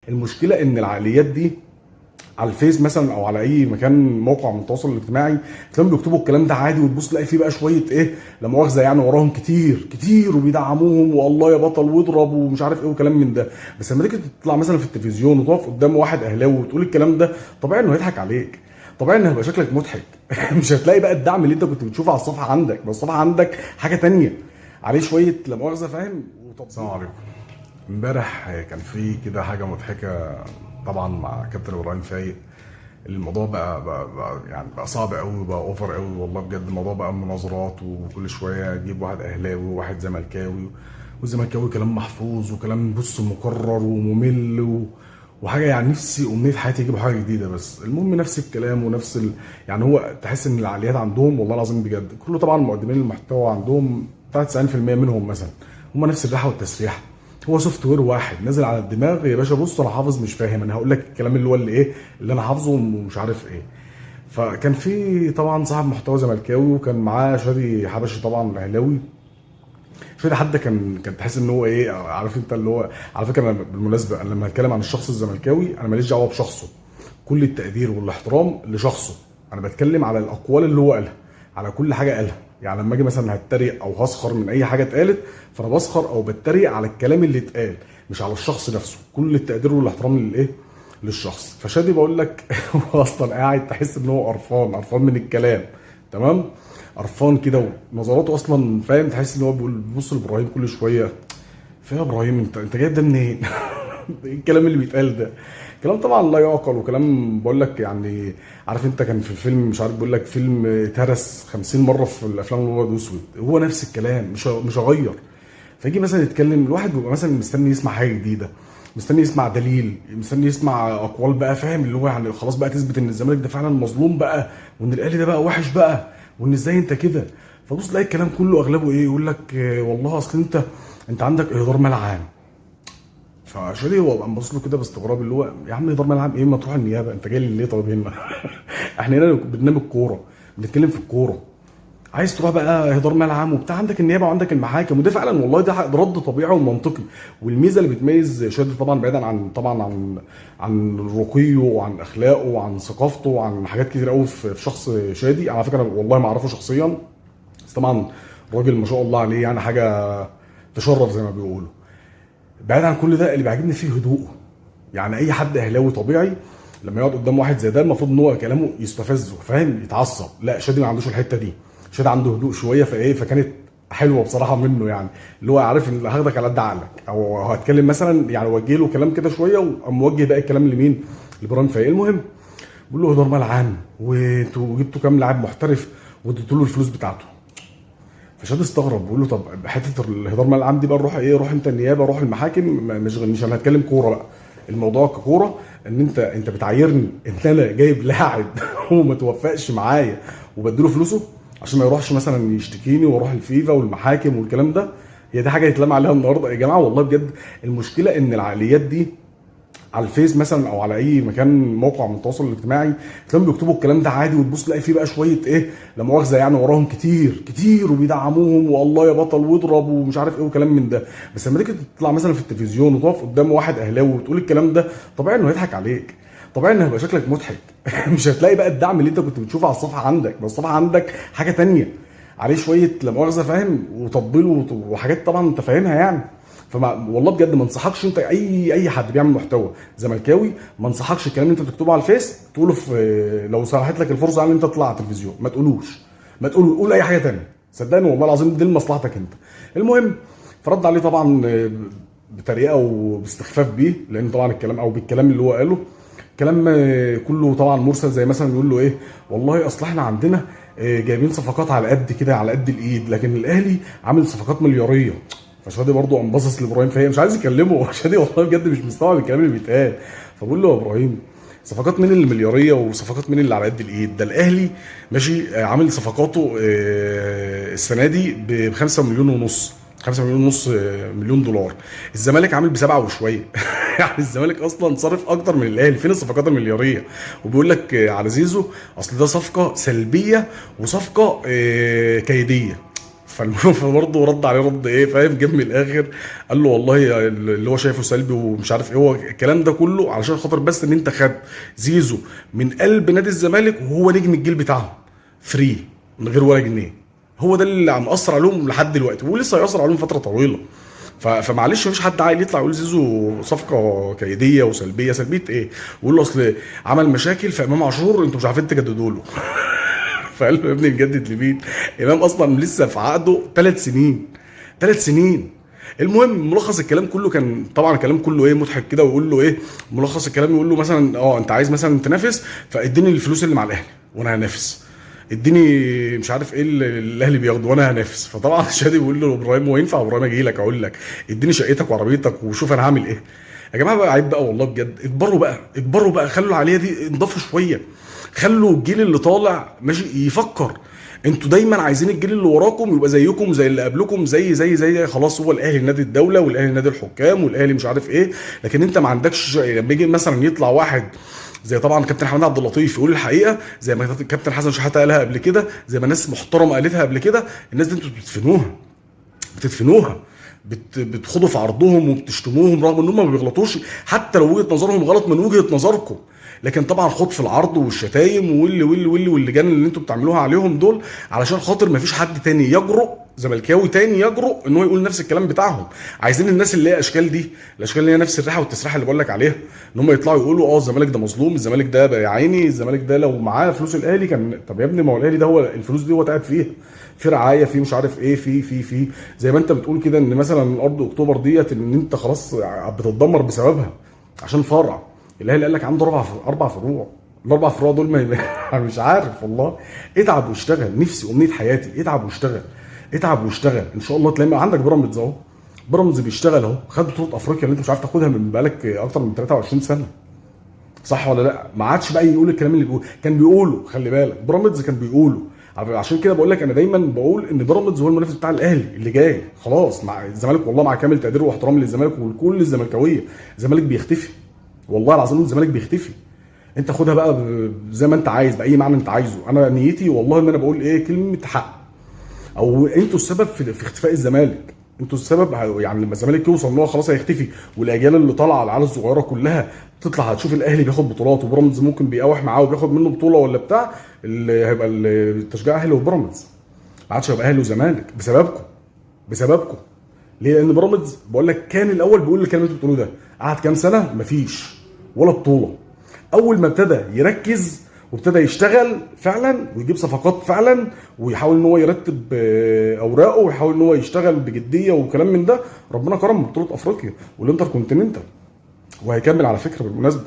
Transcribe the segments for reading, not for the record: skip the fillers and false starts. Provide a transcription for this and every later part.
المشكلة ان العقليات دي على الفيس مثلا او على اي مكان موقع من التواصل الاجتماعي تلاقيهم بيكتبوا الكلام ده عادي، وتبص تلاقي فيه بقى شوية ايه، لا مؤاخذة يعني، وراهم كتير كتير وبيدعموهم والله يا بطل واضرب ومش عارف ايه وكلام من ده. بس لما تيجي تطلع مثلا في التلفزيون وتقف قدام واحد اهلاوي وتقول الكلام ده، طبيعي انه هيضحك عليك، طبيعي ان هيبقى شكلك مضحك. مش هتلاقي بقى الدعم اللي انت كنت بتشوفه على الصفحة عندك، بس الصفحة عندك حاجة تانية عليه شوية لا مؤاخذة، فاهم؟ السلام عليكم. امبارح كان في كده حاجة مضحكة طبعا مع كابتن ابراهيم فايق. الموضوع بقى يعني بقى صعب قوي، بقى over قوي والله بجد. الموضوع بقى مناظرات، وكل شوية يجيب واحد اهلاوي وواحد زملكاوي، والزملكاوي كلام محفوظ وكلام بص مكرر وممل وحاجه يعني نفسي امنية حياتي يجيبوا حاجة جديده، بس المهم نفس الكلام ونفس يعني هو تحس ان العقليات عندهم والله العظيم بجد كله، طبعا مقدمين المحتوى عندهم بتاع 90% منهم مثلا هم نفس الريحة والتسريحه. هو software واحد نازل على الدماغ يا باشا. بص انا حافظ مش فاهم، انا هقول لك الكلام اللي هو اللي ايه اللي انا حافظه ومش عارف ايه. فكان في طبعا صاحب محتوى زملكاوي وكان معاه شادي حبشي طبعا اهلاوي. شادي حتى كان تحس ان هو ايه، عارف انت اللي هو، على فكرة انا بالمناسبة انا لما هتكلم عن الشخص الزملكاوي انا ماليش دعوه بشخصه، كل التقدير والاحترام لشخصه، انا بتكلم على الاقوال اللي هو قالها، على كل حاجة قالها. يعني لما اجي مثلا هتريق او هسخر من اي حاجة اتقالت، فانا بسخر او بتريق على الكلام اللي اتقال مش على الشخص نفسه. كل التقدير والاحترام للايه، للشخص. فشادي بقول لك هو اصلا قاعد تحس ان هو قرفان، قرفان من الكلام، تمام، قرفان كده ونظراته اصلا فاهم، تحس ان هو بيبص لابراهيم كل شوية. فيا ابراهيم انت جايب ده منين؟ ايه الكلام اللي بيتقال ده؟ كلام طبعا لا يعقل، وكلام بقول لك يعني عارف انت كان في فيلم مش عارف بيقول لك فيلم اتهرس 50 مرة في الافلام الابيض واسود، هو نفس الكلام مش هغير. فيجي مثلا يتكلم الواحد بيبقى مثلا مستني يسمع حاجة جديده، مستني يسمع دليل، مستني يسمع اقوال بقى، فاهم اللي هو يعني خلاص بقى تثبت ان الزمالك ده فعلا مظلوم بقى، وان الاهلي ده بقى وحش بقى، وان ازاي انت كده. فبص تلاقي الكلام كله اغلبه ايه، يقول لك والله اصل انت عندك اهدار مال عام. فشادي هو قام باصص له كده باستغراب، اللي هو يا عم اهدار مال عام ايه، ما تروح النيابة، انت جاي ليه طيب هنا؟ احنا هنا بننام الكورة، بنتكلم في الكورة، عايز تروح بقى اهدار مال عام وبتاع، عندك النيابة وعندك المحاكم. وده فعلا والله ده رد طبيعي ومنطقي. والميزة اللي بتميز شادي طبعا بعيدا عن طبعا عن رقيه وعن اخلاقه وعن ثقافته وعن حاجات كتير قوي في شخص شادي، على فكرة والله ما اعرفه شخصيا، بس طبعا راجل ما شاء الله عليه، يعني حاجة تشرف زي ما بيقولوا. بعيد عن كل ده اللي بيعجبني فيه هدوءه. يعني اي حد اهلاوي طبيعي لما يقعد قدام واحد زي ده المفروض ان هو كلامه يستفزه، فاهم، يتعصب. لا شادي ما عندوش الحتة دي، شادي عنده هدوء شوية، فايه فكانت حلوة بصراحة منه، يعني اللي هو عارف ان هاخدك على قد عقلك، او هتكلم مثلا يعني وجه له كلام كده شوية وقام موجه بقى الكلام لمين، لابراهيم فايق. المهم بيقول له اهدار مال عام، وانتوا جبتوا كام لاعب محترف واديتوا له الفلوس بتاعته. فشاد استغرب بيقول له طب حتة الهدار مال العام دي بقى روح ايه، روح انت النيابة، روح المحاكم، مش انا هتكلم كورة بقى، الموضوع ككوره ان انت بتعايرني ان انا جايب لاعب وما توفقش معايا وبديله فلوسه عشان ما يروحش مثلا يشتكيني واروح الفيفا والمحاكم والكلام ده. هي دي حاجة يتلام عليها النهارده يا جماعة والله بجد. المشكلة ان العقليات دي على الفيس مثلا او على اي مكان موقع من التواصل الاجتماعي تلاقيهم بيكتبوا الكلام ده عادي، وتبص تلاقي فيه بقى شوية ايه، لا مؤاخذة يعني، وراهم كتير كتير وبيدعموهم والله يا بطل واضرب ومش عارف ايه وكلام من ده. بس لما تيجي تطلع مثلا في التلفزيون وتقف قدام واحد اهلاوي وتقول الكلام ده، طبيعي انه هيضحك عليك، طبيعي ان هيبقى شكلك مضحك. مش هتلاقي بقى الدعم اللي انت كنت بتشوفه على الصفحة عندك، بس الصفحة عندك حاجة تانية عليه شوية لا مؤاخذة، فاهم، وتطبيل وحاجات طبعا انت فاهمها يعني. فما والله بجد ما انصحكش انت اي حد بيعمل محتوى زملكاوي، ما انصحكش الكلام اللي انت بتكتبه على الفيس تقوله في، لو سمحت لك الفرصة ان انت تطلع على التلفزيون ما تقولوش، ما تقول قول اي حاجة تانية، صدقني والله العظيم دي لمصلحتك انت. المهم فرد عليه طبعا بطريقة وباستخفاف بيه، لان طبعا الكلام او بالكلام اللي هو قاله كلام كله طبعا مرسل، زي مثلا يقول له ايه والله اصل احنا عندنا جايبين صفقات على قد كده، على قد الايد، لكن الاهلي عامل صفقات ملياريه. فشادي برضه قام باصص لابراهيم فهي مش عايز يكلمه، شادي والله بجد مش مستوعب الكلام اللي بيتقال. فبقول له يا ابراهيم صفقات مين اللي ملياريه وصفقات مين اللي على قد الايد؟ ده الاهلي ماشي عامل صفقاته السنة دي ب 5 مليون ونص، 5 مليون ونص مليون دولار، الزمالك عامل بسبعة وشوية. يعني الزمالك اصلا صارف اكتر من الاهلي، فين الصفقات الملياريه؟ وبيقول لك على زيزو اصل ده صفقة سلبية وصفقه كيديه. فالمهم فبرضه رد عليه رد ايه فاهم، جه من الاخر قال له والله اللي هو شايفه سلبي ومش عارف ايه، هو الكلام ده كله علشان خاطر بس ان انت خد زيزو من قلب نادي الزمالك وهو نجم الجيل بتاعهم free من غير ولا جنيه. هو ده اللي عم اثر عليهم لحد دلوقتي ولسه هيأثر عليهم فترة طويلة. فمعلش مفيش حد عاقل يطلع يقول زيزو صفقة كيديه وسلبيه. سلبية ايه؟ ويقول له اصل عمل مشاكل في امام عاشور انتوا مش عارفين تجددوا له. فقال له يا ابني نجدد لمين؟ امام اصلا لسه في عقده 3 سنين، 3 سنين. المهم ملخص الكلام كله كان طبعا الكلام كله ايه مضحك كده، ويقول له ايه ملخص الكلام، يقول له مثلا انت عايز مثلا تنافس، فاديني الفلوس اللي مع الاهلي وانا هنافس، اديني مش عارف ايه اللي الاهلي بياخده وانا هنافس. فطبعا شادي بيقول له ابراهيم هو ينفع ابراهيم اجي لك اقول لك اديني شقتك وعربيتك وشوف انا هعمل ايه؟ يا جماعة بقى عيب بقى والله بجد، اكبروا بقى، اكبروا بقى، خلوا العالية دي انضفوا شوية، خلوا الجيل اللي طالع ماشي يفكر. انتوا دايما عايزين الجيل اللي وراكم يبقى زيكم زي اللي قبلكم، زي زي زي خلاص هو الاهلي نادي الدولة والاهلي نادي الحكام والاهلي مش عارف ايه. لكن انت ما عندكش، لما يجي مثلا يطلع واحد زي طبعا كابتن حماد عبد اللطيف يقول الحقيقة، زي ما كابتن حسن شحاته قالها قبل كده، زي ما ناس محترمه قالتها قبل كده، الناس دي انتوا بتدفنوها، بتدفنوها، بتخوضوا في عرضهم وبتشتموهم رغم ان هم ما بيغلطوش، حتى لو وجهه نظرهم غلط من وجهه نظركم. لكن طبعا خد في العرض والشتايم واللي واللي واللي واللجان اللي انتوا بتعملوها عليهم دول، علشان خاطر ما فيش حد تاني يجرؤ، زملكاوي تاني يجرؤ ان هو يقول نفس الكلام بتاعهم. عايزين الناس اللي هي اشكال دي، الاشكال اللي هي نفس الريحة والتسريحه اللي بقول لك عليها، ان هم يطلعوا يقولوا الزمالك ده مظلوم، الزمالك ده يا عيني، الزمالك ده لو معاه فلوس الاهلي كان. طب يا ابني ما هو الاهلي ده هو الفلوس دي هو تعب فيها، في رعاية، في مش عارف ايه، في في في زي ما انت بتقول كده ان مثلا الارض اكتوبر ديت ان انت خلاص بتتدمر بسببها عشان فرع الاهلي قال لك عنده اربع فروع، الاربع فروع دول ما مش عارف والله. اتعب واشتغل، نفسي امنية حياتي اتعب واشتغل، اتعب واشتغل ان شاء الله تلاقي عندك بيراميدز اهو، بيراميدز بيشتغل اهو، خد بطوله افريقيا اللي انت مش عارف تاخدها من بقالك اكتر من 23 سنة، صح ولا لا؟ ما عادش بقى يقول الكلام اللي بيقول كان بيقوله، خلي بالك بيراميدز كان بيقوله. عشان كده بقول لك انا دايما بقول ان بيراميدز هو المنافس بتاع الاهلي اللي جاي خلاص مع الزمالك، والله مع كامل تقدير واحترامي للزمالك ولكل الزملكاويه، الزمالك بيختفي والله العظيم، الزمالك بيختفي. انت خدها بقى زي ما انت عايز باي معنى انت عايزه، انا نيتي والله ان انا بقول ايه كلمة حق، او انتوا السبب في اختفاء الزمالك، انتوا السبب. يعني لما الزمالك يوصل ان هو خلاص هيختفي والاجيال اللي طالعه العيال الصغيرة كلها تطلع هتشوف الاهلي بياخد بطولات وبيراميدز ممكن بيقاوح معاه وبياخد منه بطوله ولا بتاع، اللي هيبقى التشجيع اهلي وبيراميدز، ما عادش هيبقى اهلي وزمالك بسببكم، بسببكم. ليه؟ لان بيراميدز بقول لك كان الاول بيقول الكلام اللي انتوا بتقولوه ده، قعد كام سنة مفيش ولا بطوله. اول ما ابتدى يركز وابتدى يشتغل فعلا ويجيب صفقات فعلا ويحاول ان هو يرتب اوراقه ويحاول ان هو يشتغل بجدية وكلام من ده، ربنا كرم ببطولة افريقيا والانتر كونتيننتال، وهيكمل على فكرة بالمناسبة.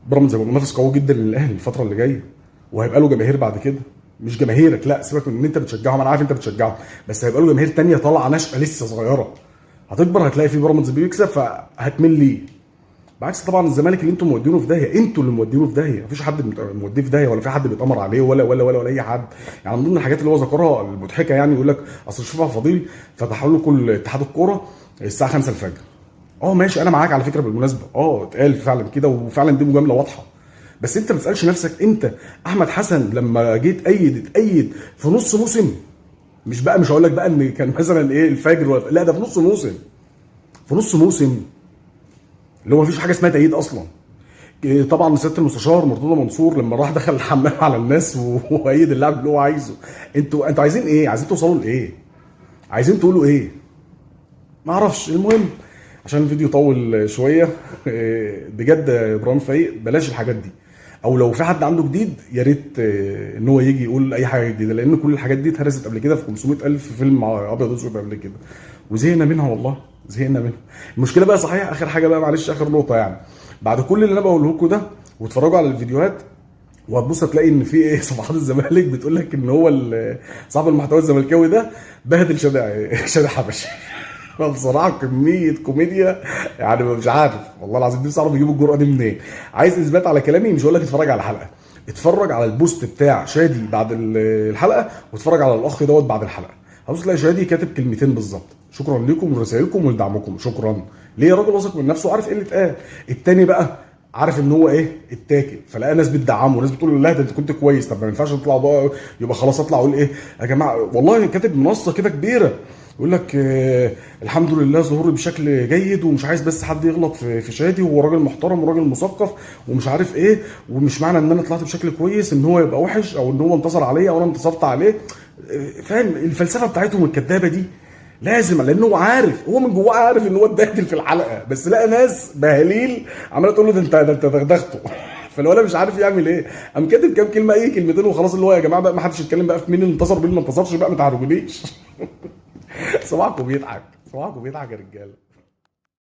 بيراميدز هيبقى منافس قوي جدا للاهلي الفترة اللي جاية، وهيبقى له جماهير بعد كده، مش جماهيرك لا سيبك من ان انت بتشجعهم، انا عارف انت بتشجعهم، بس هيبقى له جماهير تانية طالعه ناشئة لسه صغيرة هتكبر، هتلاقي في بيراميدز بيكسب فهتميل ليه. بعكس طبعا الزمالك اللي انتم مودينه في داهية، انتوا اللي مودينه في داهية، مفيش حد موديه في داهية ولا في حد بيتامر عليه ولا ولا ولا ولا اي حد. يعني من ضمن الحاجات اللي هو ذكرها المضحكة يعني يقول لك اصل شوف فضيل فتحوا لكم اتحاد الكورة الساعة 5 الفجر. ماشي انا معاك على فكرة بالمناسبة، اتقال فعلا كده وفعلا دي مجاملة واضحة، بس انت ما تسالش نفسك انت احمد حسن لما جيت اتأيد في نص موسم، مش بقى مش هقول لك بقى ان كان مثلا ايه الفجر ولا لا، ده في نص موسم، في نص موسم اللي هو مفيش حاجة اسمها تأييد اصلا. طبعا سيادة المستشار مرتضى منصور لما راح دخل الحمام على الناس وأيد اللاعب اللي هو عايزه. انتوا عايزين ايه؟ عايزين توصلوا لايه؟ عايزين تقولوا ايه؟ ما اعرفش. المهم عشان الفيديو طول شوية، بجد يا ابراهيم فايق بلاش الحاجات دي، او لو في حد عنده جديد يا ريت ان هو يجي يقول اي حاجة جديدة، لان كل الحاجات دي اتهرست قبل كده في 500,000 فيلم ابيض واسود قبل كده، وزهقنا منها والله، زهقنا منها. المشكلة بقى صحيح اخر حاجة بقى معلش اخر نقطة، يعني بعد كل اللي انا بقوله لكم ده واتفرجوا على الفيديوهات وهتبص هتلاقي ان في ايه صفحات الزمالك بتقول لك ان هو صاحب المحتوى الزملكاوي ده بهدل شادي حبشي. بصراحة كمية كوميديا يعني مش عارف والله العظيم نفسي اعرف يجيبوا الجرأة دي منين. عايز اثبات على كلامي؟ مش هقول لك اتفرج على الحلقة، اتفرج على ال post بتاع شادي بعد الحلقة، واتفرج على الاخ دوت بعد الحلقة، هتبص تلاقي شادي كاتب كلمتين بالظبط: شكرا لكم ولرسائلكم ولدعمكم. شكرا ليه؟ راجل واثق من نفسه وعارف ايه اللي اتقال. التاني بقى عارف ان هو ايه اتاكل، فلقى ناس بتدعمه وناس بتقول له لا ده انت كنت كويس، طب ما ينفعش تطلع بقى، يبقى خلاص اطلع اقول ايه يا جماعة؟ والله كاتب منصة كده كبيرة يقول لك الحمد لله ظهوري بشكل جيد، ومش عايز بس حد يغلط في شادي، وهو راجل محترم وراجل مثقف ومش عارف ايه، ومش معنى ان انا طلعت بشكل كويس ان هو يبقى وحش او ان هو انتصر عليا او انا انتصرت عليه. فاهم الفلسفة بتاعتهم الكدابه دي؟ لازم، لانه هو عارف، هو من جواه عارف ان هو اتبهدل في الحلقة، بس لقى ناس بهاليل عماله تقول له ده انت دغدغته. فالولد مش عارف يعمل ايه، قام كاتب كام كلمة، اي كلمتين وخلاص، اللي هو يا جماعة بقى ما حدش يتكلم بقى في مين اللي انتصر ومين ما انتصرش بقى، ما تعرجونيش. صباحكم بيضحك، صباحكم بيضحك يا رجاله.